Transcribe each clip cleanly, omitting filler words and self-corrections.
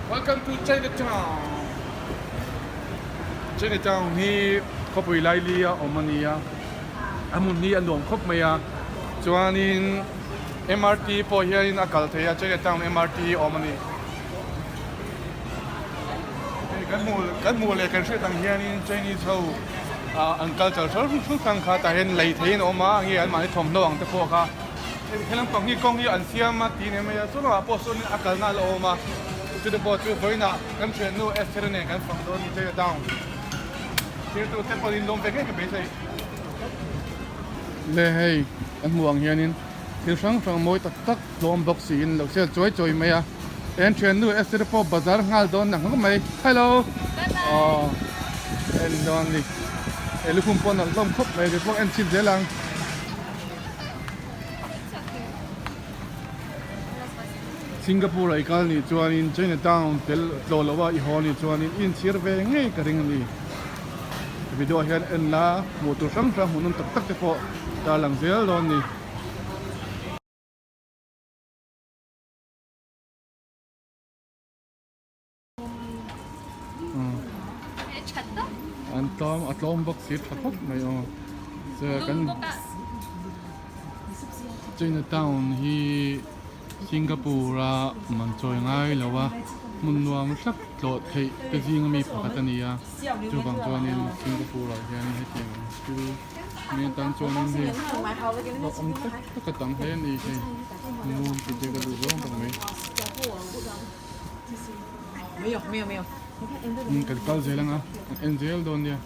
Welcome to Chinatown. Chinatown hi khawpui laili a awm a ni a, a hmun hi a nuam khawp mai a, chuanin MRT pawh hianin a kal thei a, Chinatown MRT hi a awm a ni. Hei kan hmuh kan hmuh leh kan hriat ang hianin Chinese ho ah an culture hrang hrang kha tah hian lei theihin a awm a, nge anmahni thawmhnaw ang te pawh kha. He lampang hi kawng hi an siam a tih nen mai a, chulangah pawh sawn a kalna a la awm a, chute pawh chu vawiinah kan thiannu Esther nen kan fang dawn ni China town thirtu te pawhin in lawm ve ngei ka beisei. Le hei kan hmuh ang hianin thil hrang hrang mawi tak tak tlawm bawk siin lo sel chuai chuai mai a, he an thiannu Esther pawh bazar nghal dawn ang ngawt mai, hello aw en dawn ni, he lukhum pawh nalh hlawm khawp mai, kei pawh en chhin zel ang. Singapore ah i kal nih chuanin Chinatown tel tlawh loh a i haw nih chuanin i inchhir ve ngei ka ring a ni. Video ah hian en la hmuh tur hrang hrang hmuhnawm tak tak te pawh tarlang zel dawn a ni. An tlawm a tlawm bawk si tha khawp mai aw che kan China town hi Singapore a man chawi ngai lo a hmun nuam hlak tlawh theih te zing ami pakhat a ni a chuvang chuanin Singapore ah hianin hetiang ang thil mi atan chuanin hei hlauhawm tak tak a tam hle a ni hei ngun tih te ka duh zawng tak mai. Kan kal zel anga kan en zel dawn nia.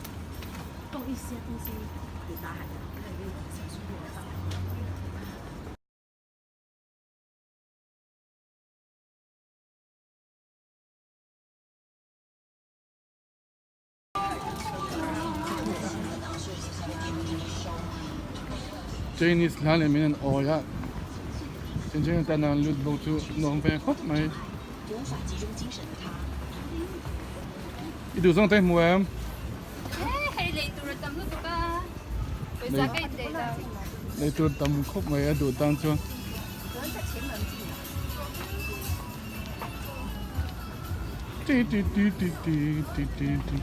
Chinese hla leh min an awi a cheng tan an lut bawk chu nuam ve khawp mai i duh zawng te hmu em lei tur tam khawp mai a duh tan chuan. Ti ti ti ti ti ti ti ti.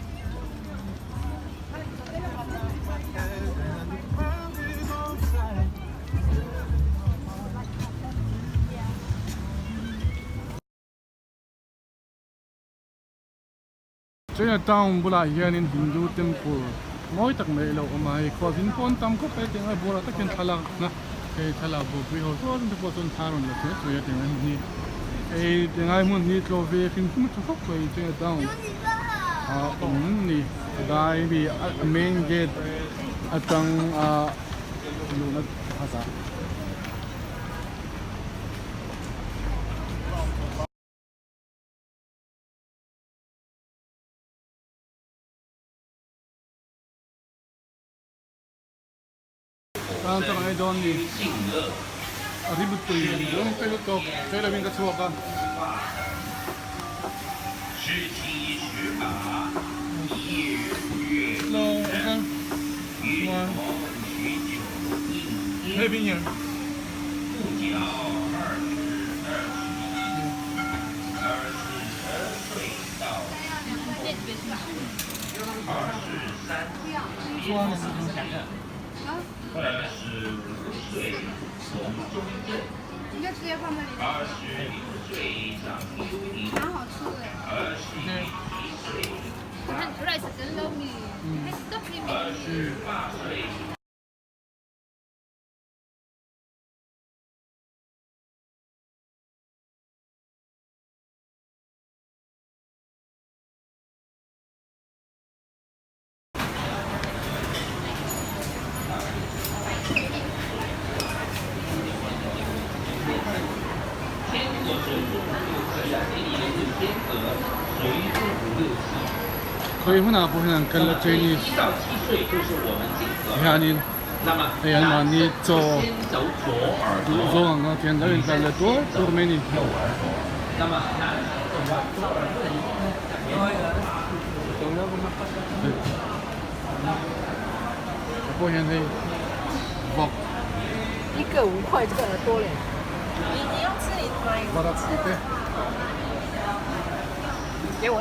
China town bulah hianin Hindu temple mawi tak mai a lo awm a, hei khualzin pawh an tam khawp mai tiang a bulah tak hian thlalak na hei thlalak buaipui ho chuan te pawh chuan thla rawn la thei thei a tiang a hmun hi hei tingai hmun hi tlawh ve hrim hrim a tha khawp mai China town a awm ni a dai mi a main gate atang a luhna pakhatah. Tan chuan ang ei dawn ni. A ri tui dawn pe lutuk sawi lovin ka chhuak a. Hello uncle. Chuan Happy New Year. Chuan Khawi hmunah pawh hian an kal a Chinese hianin hei an mahni chaw duh zawng ang ang hian lo intlar leh tuar tuar mai a ni. Pawh hian hei vawk varak tih te. Chuan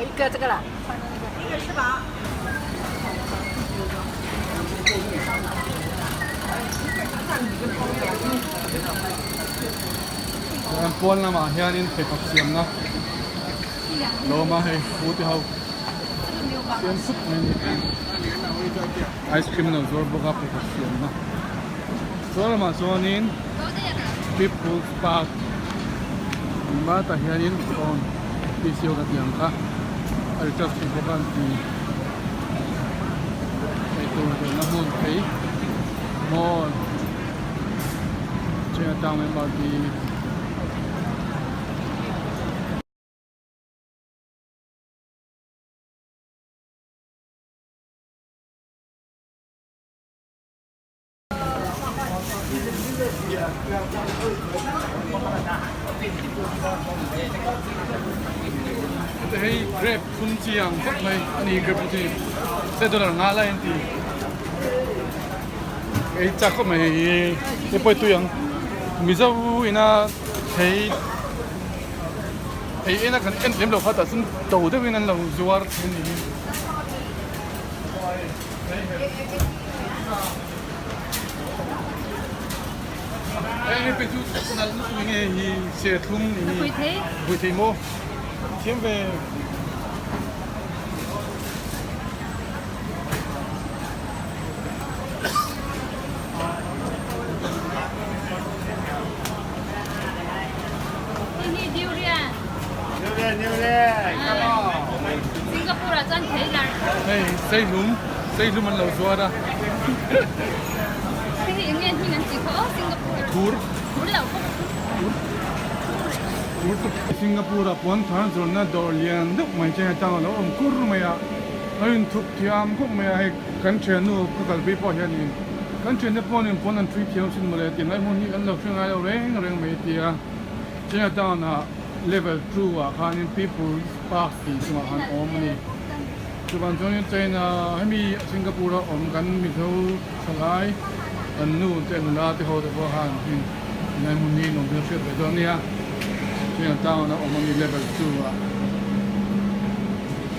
pawn lamah hianin pheikhawk siamna lo awm a hei pu te ho siam sup mai a ni ice cream an lo zuar bawk a pheikhawk siamna chuan lamah chuanin people's park engmah tah hianin phone P C O ka tih ang kha a recharge theih bawk a an ti eitur zawrhna hmun phei mall Chinatown M_R_T. Hei grape phun chi ang khawp mai a ni grape chu se dollar nga lai an ti ei chak khawp mai hei hi hei pawh hi tui ang mizo ina thei ei ena kan en lem lo kha tah chuan to deuhin an lo zuar thin a ni hi. Hei hi durian. Durian, durian, come on. Singapore ah chuan thei lar tho. Hei seihlum, seihlum an lo zuar a. Hei hi eng nge hming an tih kha aw Singapore. Thur. Thur lo bawk. Thur. Thur tuk. Singapore ah puan thar zawrhna dawr lian deuh mai cheng atang a lo awm kur mai a. A inthup thiam khawp mai a hei kan thiannu ka kalpui pawh hianin kan thiante pawhin puan an thui thiam sin mawle tih ngai hmun hi kan lo hre ngai lo reng reng mai tia Chinatown ah level 2 ah khanin People's Park tih chungah khan awm a ni. Chuvang chuanin China hemi Singapore a awm kan Mizo thalai kan nu te nula te ho te pawh khan heng ngai hmun hi nuam hian hriat ve dawn a nia. Chinatown a awm a ni level 2 ah.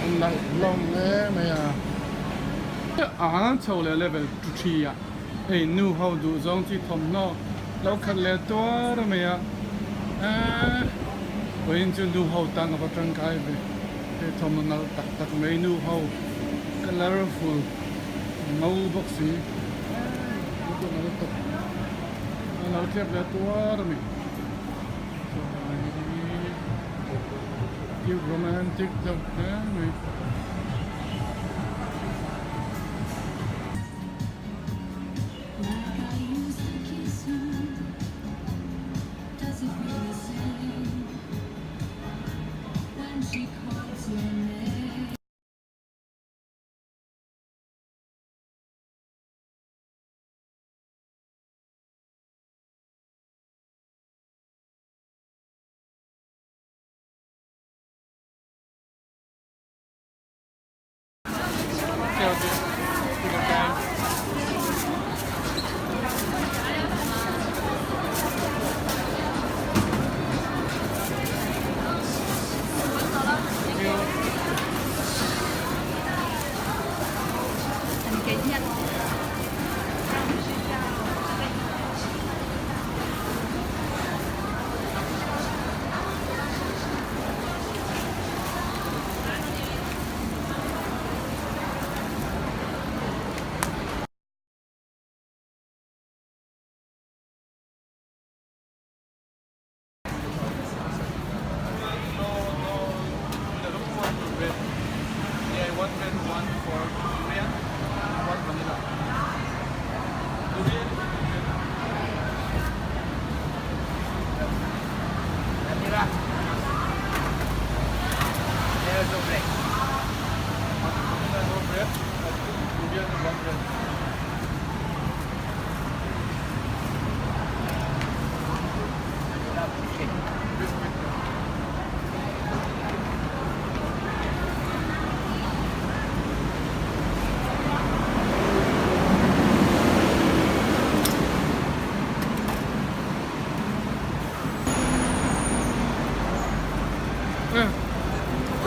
An nalh hlawm hle mai a. A han chho leh level 3 ah hei nu ho duh zawng chi thawmhnaw lo khat leh tuar mai a. Eee vawiin chu nu ho tan a va tangkai ve. Hei thawmhnaw nalh tak tak mai nu ho colourful ngo bawk si. Eee lutuk a lutuk a lo tlep leh tuar a ni. Cute romantic deuh hle mai.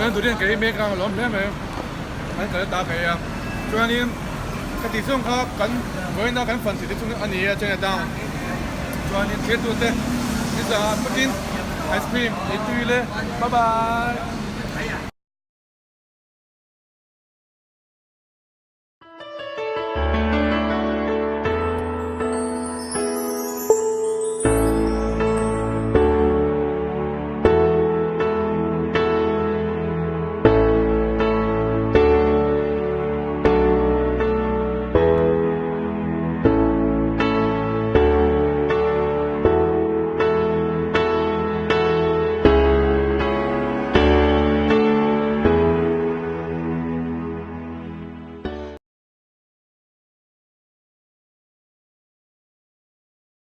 Chuan durian ka ei mek a, a lawm hle mai. An kal ta ka ei a. Chuanin ka tih zawng kha kan vawiina kan fan thei te chung a ni a Chinatown. Chuanin thirtute ni zah pawhin ice cream ei tui le. Bye bye.